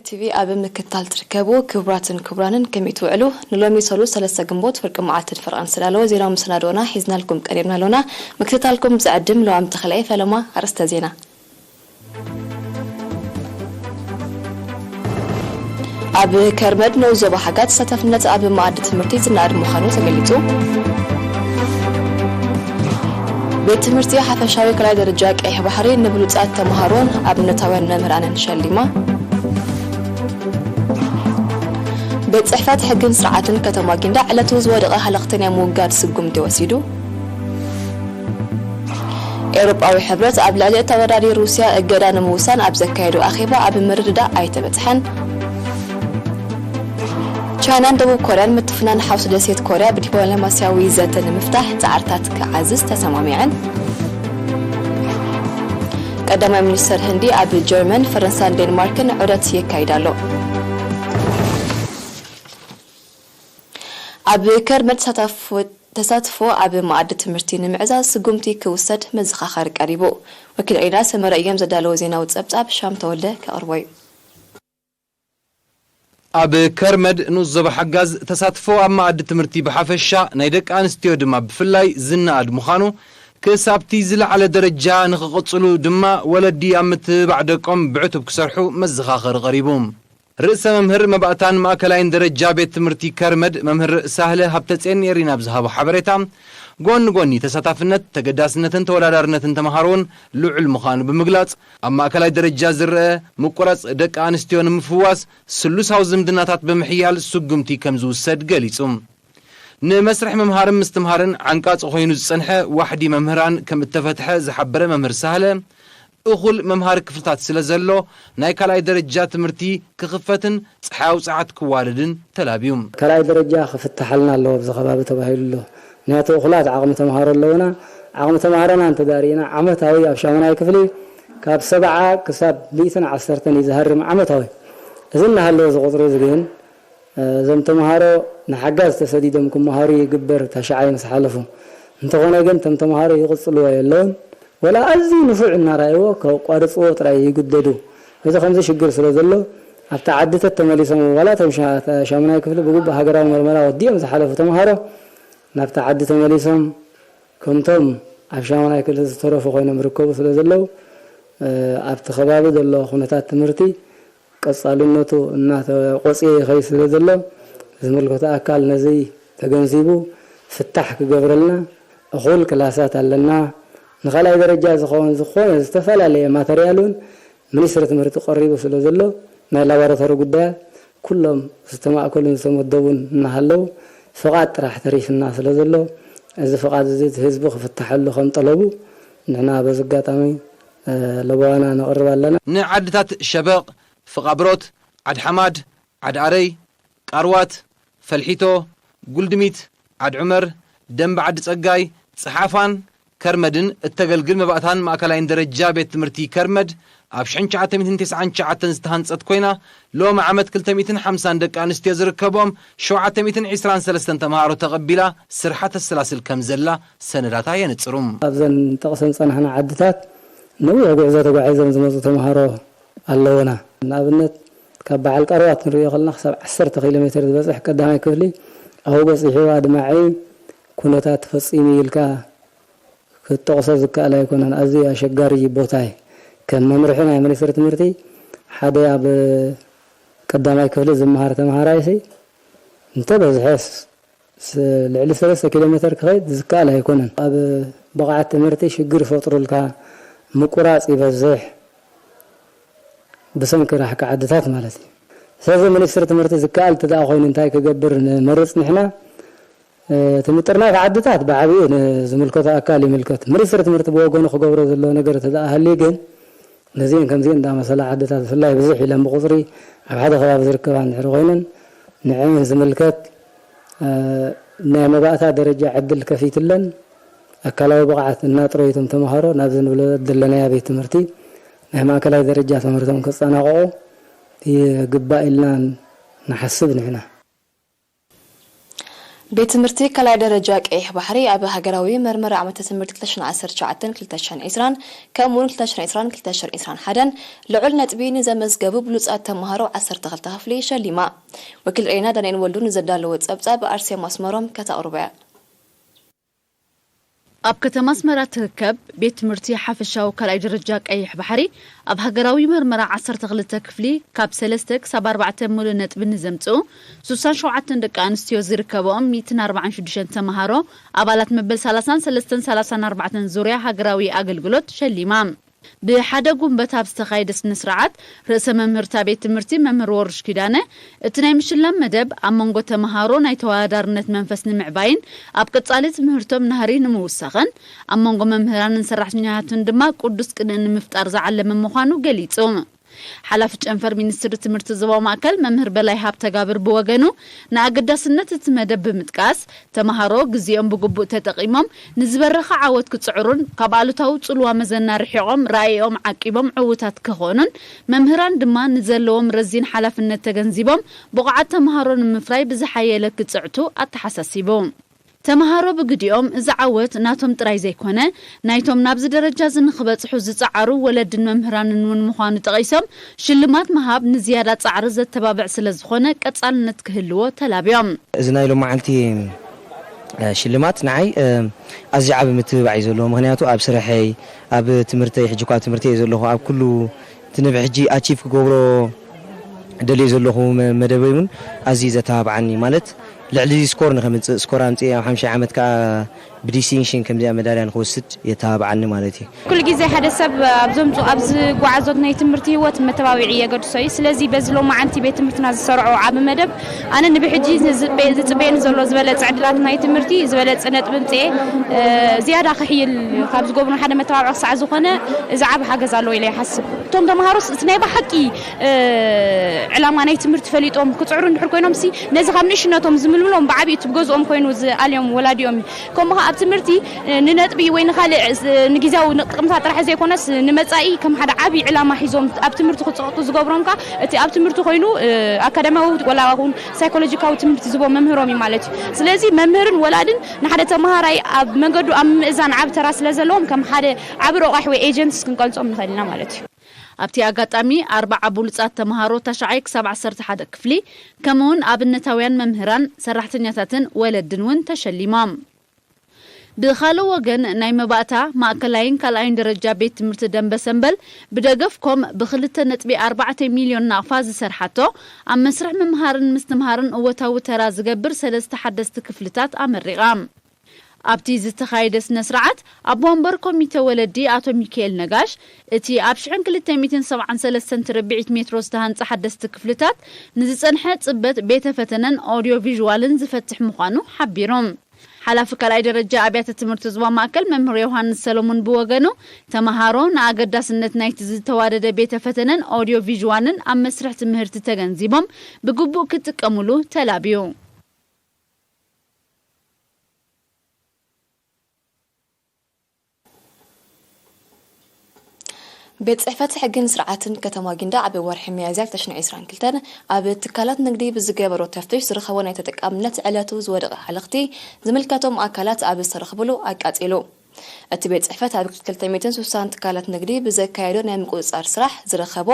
ቲቪ ኣብ ምክትታል ትርከቡ ክቡራትን ክቡራንን፣ ከመይ ትውዕሉ? ንሎሚ ሰሉስ ሰለስተ ግንቦት ፍርቂ መዓልትን ፍርቕን ዝተዳለወ ዜናዊ መሰናድኦና ሒዝናልኩም ቀሪብና ኣሎና። ምክትታልኩም ዝዕድም ለዋም ተኽለየ ፈለማ። ኣርእስተ ዜና። ኣብ ከርመድ ንኡስ ዞባ ሓጋዝ ተሳታፍነት ኣብ መኣዲ ትምህርቲ ዝነኣድ ምዃኑ ተገሊጹ። ቤት ትምህርቲ ሓፈሻዊ ካልኣይ ደረጃ ቀይሕ ባሕሪ ንብሉጻት ተምሃሮን ኣብነታውያን መምህራንን ሸሊማ። ቤት ጽሕፈት ሕግን ስርዓትን ከተማ ጊንዳዕ ዕለቱ ዝወደቐ ሃለኽቲ ናይ ምውጋድ ስጉምቲ ወሲዱ። ኤውሮጳዊ ሕብረት ኣብ ልዕሊ ተወዳዳሪ ሩስያ እገዳ ንምውሳን ኣብ ዘካየዶ ኣኼባ ኣብ ምርድዳእ ኣይተበጽሐን። ቻይናን ደቡብ ኮርያን ምትፍናን ሓውሲ ደሴት ኮርያ ብዲፕሎማስያዊ ዘተ ንምፍታሕ ጻዕርታት ክዓዝዝ ተሰማሚዐን። ቀዳማይ ሚኒስተር ህንዲ ኣብ ጀርመን፣ ፈረንሳን ዴንማርክን ዑደት የካይድ ኣሎ። ኣብ ከርመድ ተሳታፎ ተሳትፎ ኣብ መኣዲ ትምህርቲ ንምዕዛዝ ስጉምቲ ክውሰድ መዘኻኸሪ ቀሪቡ። ወኪል ዒና ሰመረ እዮም ዘዳለዎ ዜናዊ ጸብጻብ ሻም ተወልደ ከቕርቦ እዩ። ኣብ ከርመድ ንኡስ ዞባ ሓጋዝ ተሳትፎ ኣብ መኣዲ ትምህርቲ ብሓፈሻ ናይ ደቂ ኣንስትዮ ድማ ብፍላይ ዝነኣድ ምዃኑ ክሳብቲ ዝለዓለ ደረጃ ንኽቕጽሉ ድማ ወለዲ ኣብ ምትብባዕ ደቆም ብዕቱብ ክሰርሑ መዘኻኸሪ ቀሪቡ። ርእሰ መምህር መባእታን ማእከላይን ደረጃ ቤት ትምህርቲ ከርመድ መምህር ሳህለ ሃብተጼን ኤሪና ብዝሃቦ ሓበሬታ፣ ጎኒ ጎኒ ተሳታፍነት፣ ተገዳስነትን ተወዳዳርነትን ተምሃሮን ልዑል ምዃኑ ብምግላጽ፣ ኣብ ማእከላይ ደረጃ ዝረአ ምቁራጽ ደቂ ኣንስትዮ ንምፍዋስ ስሉሳዊ ዝምድናታት ብምሕያል ስጉምቲ ከም ዝውሰድ ገሊጹ። ንመስርሕ ምምሃርን ምስትምሃርን ዓንቃጺ ኮይኑ ዝጸንሐ ዋሕዲ መምህራን ከም እተፈትሐ ዝሓበረ መምህር ሳህለ፣ እኹል መምሃሪ ክፍልታት ስለ ዘሎ፣ ናይ ካልኣይ ደረጃ ትምህርቲ ክኽፈትን ጸሓያዊ ጸዓት ክዋደድን ተላብዩ። ካልኣይ ደረጃ ክፍተሓልና ኣለዎ ኣብዚ ከባቢ ተባሂሉ ኣሎ። ምኽንያቱ እኹላት ዓቕሚ ተምሃሮ ኣለውና። ዓቕሚ ተምሃሮና እንተዳሪእና ዓመታዊ ኣብ ሻሙናይ ክፍሊ ካብ ሰብዓ ክሳብ ሚእትን ዓሰርተን እዩ ዝሃርም ዓመታዊ። እዚ እናሃለወ እዚ ቁጽሪ እዚ ግን እዞም ተምሃሮ ንሓጋዝ ተሰዲዶም ክመሃሩ ይግበር፣ ታሽዓይ ምስ ሓለፉ። እንተኾነ ግን እቶም ተምሃሮ ይቕጽልዎ የለውን፣ ወላ ኣዝዩ ንፉዕ እናረኣይዎ ከቋርጽዎ ጥራይ ይግደዱ። እዚ ከምዚ ሽግር ስለ ዘሎ ኣብቲ ዓዲ ተተመሊሶም፣ ዋላ እቶም ሻ-፣ ሻሙናይ ክፍሊ ብግቡእ ሃገራዊ መርመራ ወዲኦም ዝሓለፉ ተምሃሮ ናብቲ ዓዲ ተመሊሶም ከምቶም ኣብ ሻሙናይ ክፍሊ ዝተረፉ ኮይኖም ይርከቡ ስለ ዘለዉ፣ እ፣ ኣብቲ ከባቢ ዘሎ ኩነታት ትምህርቲ ቀጻልነቱ እናተቖጽየ ይኸይድ ስለ ዘሎ፣ ዝምልከቶ ኣካል ነዚ ተገንዚቡ ፍታሕ ክገብረልና፣ እኹል ክላሳት ኣለና። ንኻልኣይ ደረጃ ዝኸውን ዝኾነ ዝተፈላለየ ማተርያል እውን ሚኒስትሪ ትምህርቲ ቀሪቡ ስለ ዘሎ፣ ናይ ላቦራቶሪ ጉዳያት ኩሎም ዝተማእከሉን ዝተመደቡን እናሃለዉ፣ ፍቓድ ጥራሕ ተሪፍና ስለ ዘሎ፣ እዚ ፍቓድ እዚ እቲ ህዝቢ ክፍትሓሉ ከም ጠለቡ፣ ንሕና በዚ ኣጋጣሚ፣ እ፣ ለበዋና ነቕርብ ኣለና። ንዓድታት ሸበቕ፣ ፍቓብሮት፣ ዓድ ሓማድ፣ ዓድ ኣረይ፣ ቃርዋት፣ ፈልሒቶ፣ ጉልድሚት፣ ዓድ ዑመር፣ ደምበ ዓዲ ጸጋይ፣ ጸሓፋን ከርመድን እተገልግል መባእታን ማእከላይን ደረጃ ቤት ትምህርቲ ከርመድ ኣብ ሽሕን ትሽዓተ ሚእትን ተስዓን ትሽዓተን ዝተሃንጸት ኮይና፣ ሎሚ ዓመት ክልተ ሚእትን ሓምሳን ደቂ ኣንስትዮ ዝርከቦም ሸውዓተ ሚእትን ዕስራን ሰለስተን ተምሃሮ ተቐቢላ ስርሓ ተሰላስል ከም ዘላ ሰነዳታ የነጽሩ። ኣብዘን ጠቕሰን ጸናሕና ዓድታት ነዊሕ ጉዕዞ ተጓዒዞም ዝመጹ ተምሃሮ ኣለዉና። ንኣብነት፣ ካብ በዓል ቀርዋት ክንሪኦ ከለና፣ ክሳብ ዓሰርተ ኪሎ ሜተር ዝበጽሕ ቀዳማይ ክፍሊ ኣብኡ በጺሑ፣ ኣድማዒ ኩነታት ተፈጺሙ ኢልካ ክትጠቕሶ ዝከኣል ኣይኮነን። ኣዝዩ ኣሸጋሪ ቦታ እዩ። ከም መምርሒ ናይ ሚኒስትሪ ትምህርቲ፣ ሓደ ኣብ ቀዳማይ ክፍሊ ዝመሃር ተምሃራይሲ እንተበዝሐስ ስ-፣ ልዕሊ ሰለስተ ኪሎ ሜተር ክኸይድ ዝከኣል ኣይኮነን። ኣብ ብቕዓት ትምህርቲ ሽግር ይፈጥሩልካ፣ ምቁራጽ ይበዝሕ፣ ብሰንኪ ራሕቂ ዓድታት ማለት እዩ። ስለዚ ሚኒስትሪ ትምህርቲ ዝከኣል እንተ ደኣ ኮይኑ እንታይ ክገብር ንመርጽ ንሕና? እ፣ እቲ ምጥርናፍ ዓድታት ብዓቢኡ ንዝምልከቶ ኣካል ይምልከት። ሚኒስትሪ ትምህርቲ ብወገኑ ክገብሮ ዘለዎ ነገር እንተ ደኣ ሃልዩ ግን፣ ነዚአን ከምዚአን እንዳመሰላ ዓድታት ብፍላይ ብዝሕ ኢለን ብቁፅሪ ኣብ ሓደ ከባቢ ዝርከባ እንድሕር ኮይነን ንዐን ዝምልከት፣ እ፣ ናይ መባእታ ደረጃ ዕድል ከፊትለን ኣካላዊ ብቕዓት እናጥረዩ እቶም ተምሃሮ ናብዚ ንብሎ ዘለናያ ቤት ትምህርቲ ናይ ማእከላይ ደረጃ ትምህርቶም ከጸናቕቑ ይግባእ ኢልና ንሓስብ ንሕና። ቤት ትምህርቲ ካልኣይ ደረጃ ቀይሕ ባሕሪ ኣብ ሃገራዊ መርመራ ዓመተ ትምህርቲ ክልተ ሽሕን ዓሰርተ ትሽዓተን ክልተ ሽሕን ዕስራን ከምኡውን ክልተ ሽሕን ዕስራን ክልተ ሽሕን ዕስራን ሓደን ልዑል ነጥቢ ንዘመዝገቡ ብሉጻት ተምሃሮ ዓሰርተ ክልተ ክፍሊ ሸሊማ። ወኪል ሬና ዳንኤል ወልዱ ንዘዳለዎ ጸብጻብ ኣርሴማ ኣስመሮም ከተቕርቦ እያ። ኣብ ከተማ ኣስመራ ትርከብ ቤት ትምህርቲ ሓፈሻዊ ካልኣይ ደረጃ ቀይሕ ባሕሪ ኣብ ሃገራዊ መርመራ ዓሰርተ ክልተ ክፍሊ ካብ ሰለስተ ክሳብ ኣርባዕተ ምሉእ ነጥቢ ንዘምጽኡ ሱሳን ሸውዓተን ደቂ ኣንስትዮ ዝርከብኦም ሚእትን ኣርባዓን ሽዱሽተን ተምሃሮ ኣባላት መበል ሰላሳን ሰለስተን ሰላሳን ኣርባዕተን ዙርያ ሃገራዊ ኣገልግሎት ሸሊማ። ብሓደ ጉንበት ኣብ ዝተኻየደ ስነ ስርዓት ርእሰ መምህርታ ቤት ትምህርቲ መምህር ወርሽ ኪዳነ እቲ ናይ ምሽላም መደብ ኣብ መንጎ ተምሃሮ ናይ ተወዳዳርነት መንፈስ ንምዕባይን ኣብ ቀጻሊ ትምህርቶም ናህሪ ንምውሳኽን ኣብ መንጎ መምህራንን ሰራሕተኛታትን ድማ ቅዱስ ቅንኢ ንምፍጣር ዝዓለመ ምዃኑ ገሊጹ። ሓላፊ ጨንፈር ሚኒስትሪ ትምህርቲ ዞባ ማእከል መምህር በላይ ሃብተጋብር ብወገኑ ንኣገዳስነት እቲ መደብ ብምጥቃስ ተምሃሮ ግዜኦም ብግቡእ ተጠቒሞም ንዝበረኸ ዓወት ክጽዕሩን ካብ ኣሉታዊ ጽልዋ መዘና ርሒቖም ራእይኦም ዓቂቦም ዕዉታት ክኾኑን መምህራን ድማ ንዘለዎም ረዚን ሓላፍነት ተገንዚቦም ብቑዓት ተምሃሮ ንምፍራይ ብዝሓየለ ክጽዕቱ ኣተሓሳሲቡ። ተምሃሮ ብግዲኦም እዚ ዓወት ናቶም ጥራይ ዘይኮነ ናይቶም ናብዚ ደረጃ እዚ ንኽበጽሑ ዝጸዓሩ ወለድን መምህራንን እውን ምዃኑ ጠቒሶም ሽልማት ምሃብ ንዝያዳ ጻዕሪ ዘተባብዕ ስለ ዝኾነ ቀጻልነት ክህልዎ ተላብዮም። እዚ ናይ ሎማዓንቲ ሽልማት ንዓይ ኣዝዩ ዓቢ ምትብባዕ እዩ ዘለዎ። ምኽንያቱ ኣብ ስርሐይ ኣብ ትምህርተይ ሕጂ እኳ ኣብ ትምህርተይ እየ ዘለኹ ኣብ ኩሉ እቲ ንብሕጂ ኣቺቭ ክገብሮ ደልየ ዘለኹ መደበይ እውን ኣዝዩ ዘተባብዓኒ ማለት ልዕሊ ስኮር ንኸምፅእ ስኮር ኣምፅእ ኣብ ሓምሻይ ዓመት ከዓ ብዲስቲንክሽን ከምዚኣ መዳልያ ንክወስድ የተባብዓኒ ማለት እዩ። ኩሉ ግዜ ሓደ ሰብ ኣብ ዘምፁ ኣብ ዝጓዓዞት ናይ ትምህርቲ ህይወት መተባብዒ የገድሶ እዩ። ስለዚ በዚ ሎማዓንቲ ቤት ትምህርትና ዝሰርዖ ዓቢ መደብ ኣነ ንብሕጂ ዝፅበየኒ ዘሎ ዝበለፀ ዕድላት ናይ ትምህርቲ ዝበለፀ ነጥቢ ምፅኤ ዝያዳ ክሕይል ካብ ዝገብሩን ሓደ መተባብዒ ክሳዕ ዝኾነ እዚ ዓቢ ሓገዝ ኣለዎ ኢለ ይሓስብ። እቶም ተምሃሮስ እቲ ናይ ብሓቂ ዕላማ ናይ ትምህርቲ ፈሊጦም ክፅዕሩ እንድሕር ኮይኖም ሲ ነዚ ካብ ንእሽነቶም ዝምልምሎም ብዓብዩ እቲ ብገዝኦም ኮይኑ ዝኣልዮም ወላዲኦም እዩ። ከምኡ ከዓ ኣብ ትምህርቲ ንነጥቢ ወይ ንካልእ ንግዜያዊ ጥቅምታት ጥራሕ ዘይኮነስ ንመፃኢ ከም ሓደ ዓብዪ ዕላማ ሒዞም ኣብ ትምህርቲ ክፅቕጡ ዝገብሮም ከዓ እቲ ኣብ ትምህርቲ ኮይኑ ኣካዳሚያዊ ወላ እውን ሳይኮሎጂካዊ ትምህርቲ ዝቦ መምህሮም እዩ ማለት እዩ። ስለዚ መምህርን ወላድን ንሓደ ተምሃራይ ኣብ መንገዱ ኣብ ምእዛን ዓብ ተራ ስለ ዘለዎም ከም ሓደ ዓብ ረቋሕ ወይ ኤጀንትስ ክንቀልጾም ንኽእል ኢና ማለት እዩ። ኣብቲ ኣጋጣሚ ኣርባዓ ብሉጻት ተምሃሮ ታሽዓይ ክሳብ ዓሰርተ ሓደ ክፍሊ ከምኡውን ኣብነታውያን መምህራን ሰራሕተኛታትን ወለድን እውን ተሸሊሞም። ብኻልእ ወገን ናይ መባእታ ማእከላይን ካልኣይን ደረጃ ቤት ትምህርቲ ደንበ ሰምበል ብደገፍኮም ብክልተ ነጥቢ ኣርባዕተ ሚልዮን ናቕፋ ዝሰርሓቶ ኣብ መስርሕ ምምሃርን ምስትምሃርን እወታዊ ተራ ዝገብር ሰለስተ ሓደስቲ ክፍልታት ኣመሪቓ። ኣብቲ ዝተኻየደ ስነ ስርዓት ኣቦ ወንበር ኮሚተ ወለዲ ኣቶ ሚካኤል ነጋሽ እቲ ኣብ ሽሕን ክልተ ሚእትን ሰብዓን ሰለስተን ትርብዒት ሜትሮ ዝተሃንጸ ሓደስቲ ክፍልታት ንዝጸንሐ ጽበት ቤተ ፈተነን ኦድዮ ቪዥዋልን ዝፈትሕ ምዃኑ ሓቢሩ። ሓላፊ ካልኣይ ደረጃ ኣብያተ ትምህርቲ ዞባ ማእከል መምህር ዮሃንስ ሰለሙን ብወገኑ ተምሃሮ ንኣገዳስነት ናይቲ ዝተዋደደ ቤተ ፈተነን ኦድዮ ቪዥዋልን ኣብ መስርሕ ትምህርቲ ተገንዚቦም ብግቡእ ክጥቀሙሉ ተላብዩ። ቤት ጽሕፈት ሕግን ስርዓትን ከተማ ጊንዳዕ ኣብ ወርሒ ሚያዝያ ክልተ ሽሕን ዕስራን ክልተን ኣብ ትካላት ንግዲ ብዝገበሮ ተፍትሽ ዝረኸቦ ናይ ተጠቃምነት ዕለቱ ዝወደቐ ሃለኽቲ ዝምልከቶም ኣካላት ኣብ ዝተረኽብሉ ኣቃጺሉ። እቲ ቤት ጽሕፈት ኣብ ክልተ ሚእትን ስሳን ትካላት ንግዲ ብዘካየዶ ናይ ምቁጽጻር ስራሕ ዝረኸቦ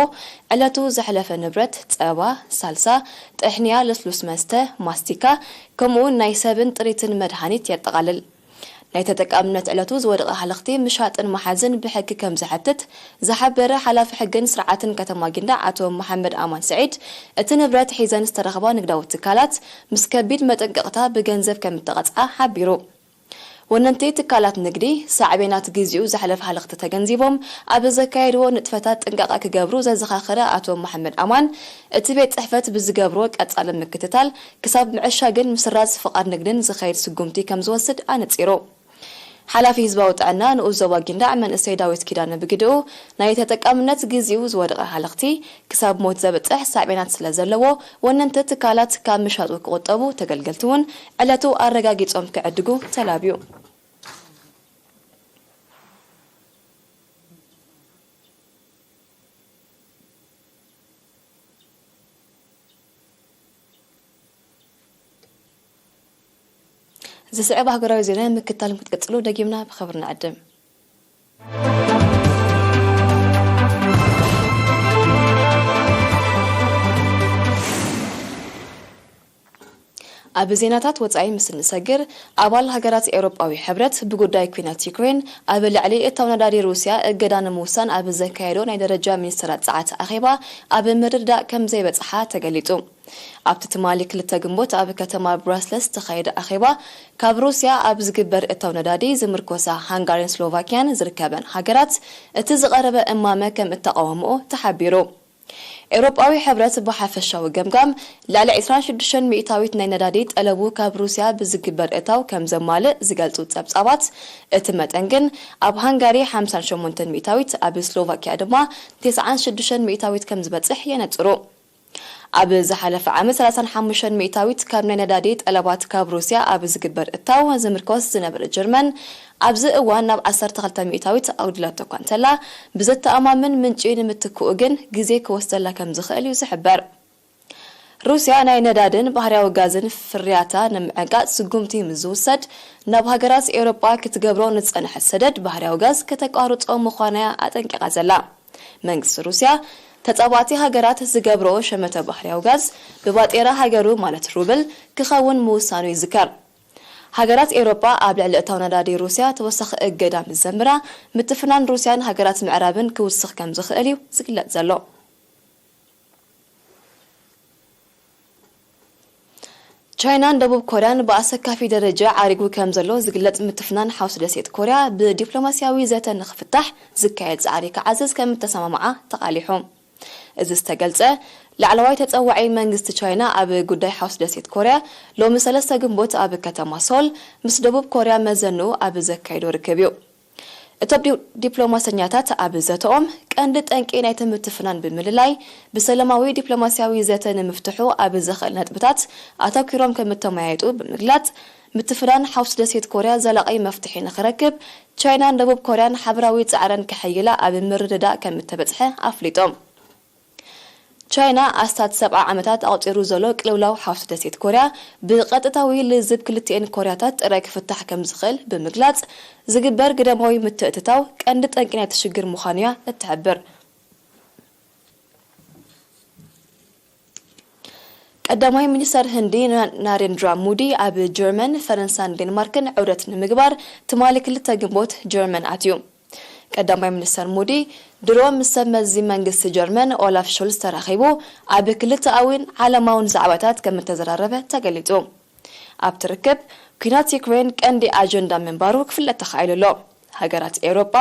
ዕለቱ ዘሕለፈ ንብረት ጸባ፣ ሳልሳ፣ ጥሕንያ፣ ልስሉስ መስተ፣ ማስቲካ፣ ከምኡውን ናይ ሰብን ጥሪትን መድሃኒት የጠቓልል። ናይ ተጠቃምነት ዕለቱ ዝወደቐ ሃለኽቲ ምሻጥን ምሓዝን ብሕጊ ከም ዘሕትት ዝሓበረ ሓላፊ ሕግን ስርዓትን ከተማ ጊንዳዕ ኣቶ መሓመድ ኣማን ስዒድ፣ እቲ ንብረት ሒዘን ዝተረኽባ ንግዳዊ ትካላት ምስ ከቢድ መጠንቀቕታ ብገንዘብ ከም እተቐጽዓ ሓቢሩ። ወነንቲ ትካላት ንግዲ ሳዕቤናት ግዚኡ ዘሕለፈ ሃለኽቲ ተገንዚቦም ኣብ ዘካየድዎ ንጥፈታት ጥንቃቐ ክገብሩ ዘዘኻኸረ ኣቶ መሓመድ ኣማን፣ እቲ ቤት ጽሕፈት ብዝገብሮ ቀጻሊ ምክትታል ክሳብ ምዕሻግን ምስራዝ ፍቓድ ንግድን ዝኸይድ ስጉምቲ ከም ዝወስድ ኣነጺሩ። ሓላፊ ህዝባዊ ጥዕና ንኡስ ዞባ ጊንዳዕ መንእሰይ ዳዊት ኪዳነ ብግድኡ፣ ናይ ተጠቃምነት ግዚኡ ዝወደቐ ሃለኽቲ ክሳብ ሞት ዘብጽሕ ሳዕቤናት ስለ ዘለዎ፣ ወነንቲ ትካላት ካብ ምሻጡ ክቑጠቡ፣ ተገልገልቲ እውን ዕለቱ ኣረጋጊጾም ክዕድጉ ተላብዩ። ዝስዕብ ኣህጉራዊ ዜና ምክታል ክትቅጽሉ ደጊምና ብኽብሪ ንዕድም። ኣብ ዜናታት ወጻኢ ምስ እንሰግር፣ ኣባል ሃገራት ኤውሮጳዊ ሕብረት ብጉዳይ ኲናት ዩክሬን ኣብ ልዕሊ እታው ነዳዲ ሩስያ እገዳ ንምውሳን ኣብ ዘካየዶ ናይ ደረጃ ሚኒስትራት ጸዓት ኣኼባ ኣብ ምርድዳእ ከም ዘይበጽሓ ተገሊጹ። ኣብቲ ትማሊ ክልተ ግንቦት ኣብ ከተማ ብራስለስ ዝተኻየደ ኣኼባ፣ ካብ ሩስያ ኣብ ዝግበር እታው ነዳዲ ዝምርኮሳ ሃንጋሪን ስሎቫኪያን ዝርከበን ሃገራት እቲ ዝቐረበ እማመ ከም እተቓወምኦ ተሓቢሩ። ኤውሮጳዊ ሕብረት ብሓፈሻዊ ገምጋም ልዕሊ ዕስራን ሽዱሽተን ሚእታዊት ናይ ነዳዲ ጠለቡ ካብ ሩስያ ብዝግበር እታው ከም ዘማልእ ዝገልጹ ጸብጻባት፣ እቲ መጠን ግን ኣብ ሃንጋሪ ሓምሳን ሸሞንተን ሚእታዊት፣ ኣብ ስሎቫኪያ ድማ ተስዓን ሽዱሽተን ሚእታዊት ከም ዝበጽሕ የነጽሩ። ኣብ ዝሓለፈ ዓመት ሰላሳን ሓሙሽተን ሚእታዊት ካብ ናይ ነዳዲ ጠለባት ካብ ሩስያ ኣብ ዝግበር እታው ዝምርኮስ ዝነበረ ጀርመን፣ ኣብዚ እዋን ናብ ዓሰርተ ክልተ ሚእታዊት ኣጉዲላቶ እኳ እንተላ፣ ብዘተኣማምን ምንጪ ንምትክኡ ግን ግዜ ክወስደላ ከም ዝኽእል እዩ ዝሕበር። ሩስያ ናይ ነዳድን ባህርያዊ ጋዝን ፍርያታ ንምዕንቃጽ ስጉምቲ ምስ ዝውሰድ፣ ናብ ሃገራት ኤውሮጳ ክትገብሮ ንዝጸንሐት ሰደድ ባህርያዊ ጋዝ ከተቋርጾ ምዃና እያ ኣጠንቂቓ ዘላ። መንግስቲ ሩስያ፣ ተጻባእቲ ሃገራት ዝገብርኦ ሸመተ ባህርያዊ ጋዝ ብባጤራ ሃገሩ ማለት ሩብል ክኸውን ምውሳኑ ይዝከር። ሃገራት ኤውሮጳ ኣብ ልዕሊ እታው ነዳዲ ሩስያ ተወሳኺ እገዳ ምስ ዘንብራ፣ ምትፍናን ሩስያን ሃገራት ምዕራብን ክውስኽ ከም ዝኽእል እዩ ዝግለጽ ዘሎ። ቻይናን ደቡብ ኮርያን ብኣሰካፊ ደረጃ ዓሪጉ ከም ዘሎ ዝግለጽ ምትፍናን ሓውሲ ደሴት ኮርያ ብዲፕሎማስያዊ ዘተ ንኽፍታሕ ዝካየድ ጻዕሪ ክዓዝዝ ከም እተሰማምዓ ተቓሊሑ። እዚ ዝተገልጸ፣ ላዕለዋይ ተጸዋዒ መንግስቲ ቻይና ኣብ ጉዳይ ሓውሲ ደሴት ኮርያ ሎሚ ሰለስተ ግንቦት ኣብ ከተማ ሶል ምስ ደቡብ ኮርያ መዘንኡ ኣብ ዘካየዶ ርክብ እዩ። እቶም ዲ-፣ ዲፕሎማሰኛታት ኣብ ዘተኦም፣ ቀንዲ ጠንቂ ናይቲ ምትፍናን ብምልላይ፣ ብሰላማዊ ዲፕሎማስያዊ ዘተ ንምፍትሑ ኣብ ዘኽእል ነጥብታት ኣተኲሮም ከም እተመያየጡ ብምግላጽ፣ ምትፍናን ሓውሲ ደሴት ኮርያ ዘላቒ መፍትሒ ንኽረክብ፣ ቻይናን ደቡብ ኮርያን ሓበራዊ ጻዕረን ከሐይላ ኣብ ምርድዳእ ከም እተበጽሐ ኣፍሊጦም። ቻይና ኣስታት ሰብዓ ዓመታት ኣቑጺሩ ዘሎ ቅልውላው ሓውሲ ደሴት ኮርያ ብቐጥታዊ ልዝብ ክልቲኤን ኮርያታት ጥራይ ክፍታሕ ከም ዝኽእል ብምግላጽ፣ ዝግበር ግዳማዊ ምትእትታው ቀንዲ ጠንቂ ናይቲ ሽግር ምዃኑ እያ እትሕብር። ቀዳማይ ሚኒስተር ህንዲ ና-፣ ናሬንድራ ሙዲ ኣብ ጀርመን፣ ፈረንሳን ዴንማርክን ዑደት ንምግባር ትማሊ ክልተ ግንቦት ጀርመን ኣትዩ። ቀዳማይ ሚኒስተር ሙዲ ድሮ ምስ ሰብ መዚ መንግስቲ ጀርመን ኦላፍ ሾልስ ተራኺቡ ኣብ ክልተኣዊን ዓለማውን ዛዕባታት ከም እተዘራረበ ተገሊጹ። ኣብቲ ርክብ፣ ኲናት ዩክሬን ቀንዲ ኣጀንዳ ምንባሩ ክፍለጥ ተኻኢሉ ኣሎ። ሃገራት ኤውሮጳ፣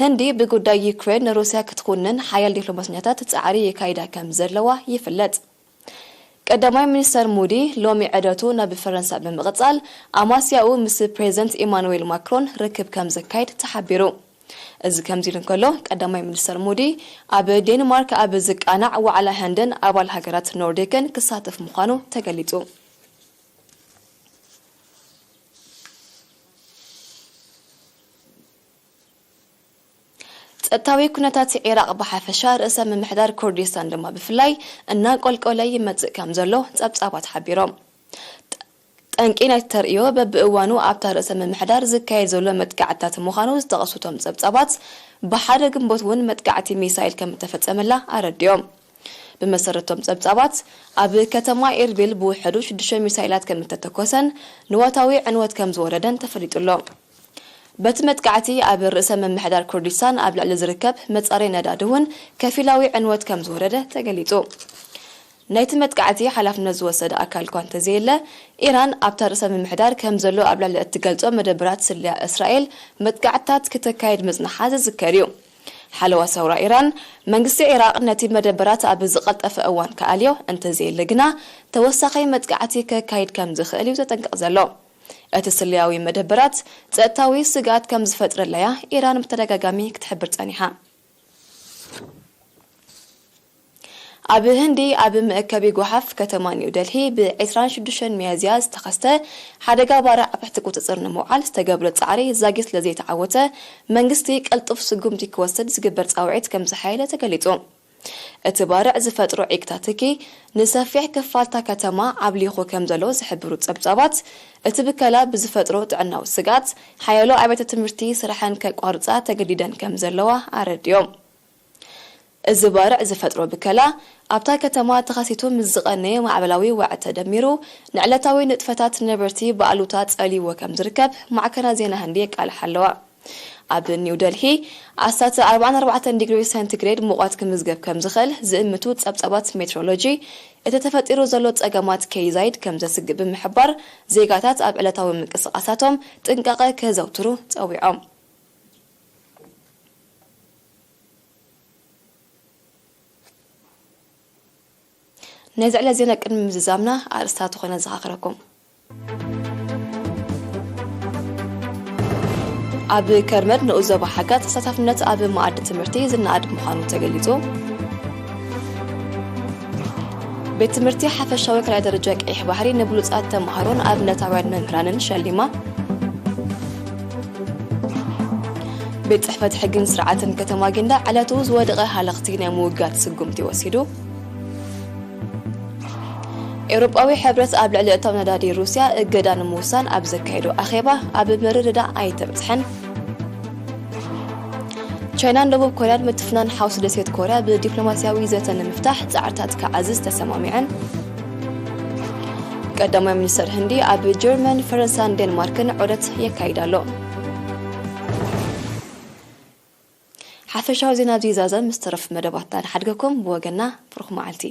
ህንዲ ብጉዳይ ዩክሬን ንሩስያ ክትኩንን ሓያል ዲፕሎማሰኛታት ጻዕሪ የካይዳ ከም ዘለዋ ይፍለጥ። ቀዳማይ ሚኒስተር ሙዲ ሎሚ ዕደቱ ናብ ፈረንሳ ብምቕጻል፣ ኣማስያኡ ምስ ፕሬዚደንት ኢማኑዌል ማክሮን ርክብ ከም ዘካይድ ተሓቢሩ። እዚ ከምዚ ኢሉ እንከሎ፣ ቀዳማይ ሚኒስተር ሙዲ ኣብ ዴንማርክ ኣብ ዝቃናዕ ዋዕላ ህንድን ኣባል ሃገራት ኖርዲክን ክሳተፍ ምዃኑ ተገሊጹ። ጸጥታዊ ኩነታት ዒራቕ ብሓፈሻ፣ ርእሰ ምምሕዳር ኩርዲስታን ድማ ብፍላይ እናንቆልቆለ ይመጽእ ከም ዘሎ ጸብጻባት ሓቢሮም። ጠ-፣ ጠንቂ ናይቲ ተርእዮ በብእዋኑ ኣብታ ርእሰ ምምሕዳር ዝካየድ ዘሎ መጥቃዕትታት ምዃኑ ዝጠቐሱ እቶም ጸብጻባት፣ ብሓደ ግንቦት እውን መጥቃዕቲ ሚሳይል ከም እተፈጸመላ ኣረዲኦም። ብመሰረቶም ጸብጻባት፣ ኣብ ከተማ ኤርቢል ብውሕዱ ሽዱሽተ ሚሳይላት ከም እተተኮሰን ንዋታዊ ዕንወት ከም ዝወረደን ተፈሊጡ ኣሎ። በቲ መጥቃዕቲ ኣብ ርእሰ ምምሕዳር ኩርዲስታን ኣብ ልዕሊ ዝርከብ መጻረይ ነዳዲ እውን ከፊላዊ ዕንወት ከም ዝወረደ ተገሊጹ። ናይቲ መጥቃዕቲ ሓላፍነት ዝወሰደ ኣካል እኳ እንተዘየለ፣ ኢራን ኣብታ ርእሰ ምምሕዳር ከም ዘሎ ኣብ ልዕሊ እትገልጾ መደበራት ስለያ እስራኤል መጥቃዕትታት ክተካየድ ምጽንሓ ዝዝከር እዩ። ሓለዋ ሰውራ ኢራን፣ መንግስቲ ዒራቕ ነቲ መደበራት ኣብ ዝቐልጠፈ እዋን ክኣልዮ፣ እንተዘየለ ግና ተወሳኺ መጥቃዕቲ ከካይድ ከም ዝኽእል እዩ ዘጠንቅቕ ዘሎ። እቲ ስለያዊ መደበራት ጸጥታዊ ስግኣት ከም ዝፈጥረላያ ኢራን ብተደጋጋሚ ክትሕብር ጸኒሓ። ኣብ ህንዲ ኣብ መእከቢ ጓሓፍ ከተማ ኒው ደልሂ ብ ዕስራን ሽዱሽተን ሚያዝያ ዝተኸስተ ሓደጋ ባርዕ ኣብ ትሕቲ ቁጽጽር ንምውዓል ዝተገብረ ጻዕሪ ዛጊት ስለ ዘይተዓወተ፣ መንግስቲ ቀልጡፍ ስጉምቲ ክወስድ ዝግበር ጻውዒት ከም ዝሓየለ ተገሊጹ። እቲ ባርዕ ዝፈጥሮ ዒቅታ ትኪ ንሰፊሕ ክፋልታ ከተማ ዓብሊኹ ከም ዘሎ ዝሕብሩ ጸብጻባት፣ እቲ ብከላ ብዝፈጥሮ ጥዕናዊ ስጋት ሓያሎ ኣብያተ ትምህርቲ ስራሐን ከቋርጻ ተገዲደን ከም ዘለዋ ኣረዲዮም። እዚ ባርዕ ዝፈጥሮ ብከላ ኣብታ ከተማ ተኸሲቱ ምስ ዝቐነየ ማዕበላዊ ዋዕት ተደሚሩ ንዕለታዊ ንጥፈታት ነበርቲ ብኣሉታ ጸልይዎ ከም ዝርከብ ማዕከናት ዜና ህንዲ የቃልሓ ኣለዋ። ኣብ ኒው ደልሂ ኣስታት ኣርባዓን ኣርባዕተን ዲግሪ ሴንቲግሬድ ሙቐት ክምዝገብ ከም ዝኽእል ዝእምቱ ጸብጻባት ሜትሮሎጂ፣ እቲ ተፈጢሩ ዘሎ ጸገማት ከይዛይድ ከም ዘስግእ ብምሕባር ዜጋታት ኣብ ዕለታዊ ምንቅስቓሳቶም ጥንቃቐ ከዘውትሩ ጸዊዖም። ነዚ ዕለት ዜና ቅድሚ ምዝዛምና ኣርእስታት ኮነ ዘኻኽረኩም። ኣብ ከርመድ ንኡስ ዞባ ሓጋት ተሳታፍነት ኣብ መኣዲ ትምህርቲ ዝነኣድ ምዃኑ ተገሊጹ። ቤት ትምህርቲ ሓፈሻዊ ካልኣይ ደረጃ ቀይሕ ባሕሪ ንብሉጻት ተምሃሮን ኣብነታውያን መምህራንን ሸሊማ። ቤት ጽሕፈት ሕግን ስርዓትን ከተማ ጊንዳዕ ዕለቱ ዝወደቐ ሃለኽቲ ናይ ምውጋድ ስጉምቲ ወሲዱ። ኤውሮጳዊ ሕብረት ኣብ ልዕሊ እታው ነዳዲ ሩስያ እገዳ ንምውሳን ኣብ ዘካየዶ ኣኼባ ኣብ ምርድዳእ ኣይተበጽሐን። ቻይናን ደቡብ ኮርያን ምትፍናን ሓውሲ ደሴት ኮርያ ብዲፕሎማስያዊ ዘተ ንምፍታሕ ጻዕርታት ክዓዝዝ ተሰማሚዐን። ቀዳማይ ሚኒስተር ህንዲ ኣብ ጀርመን፣ ፈረንሳን ዴንማርክን ዑደት የካይድ ኣሎ። ሓፈሻዊ ዜና ኣብዚ ይዛዘም። ምስ ተረፉ መደባትና ንሓድገኩም። ብወገና ብሩኽ መዓልቲ።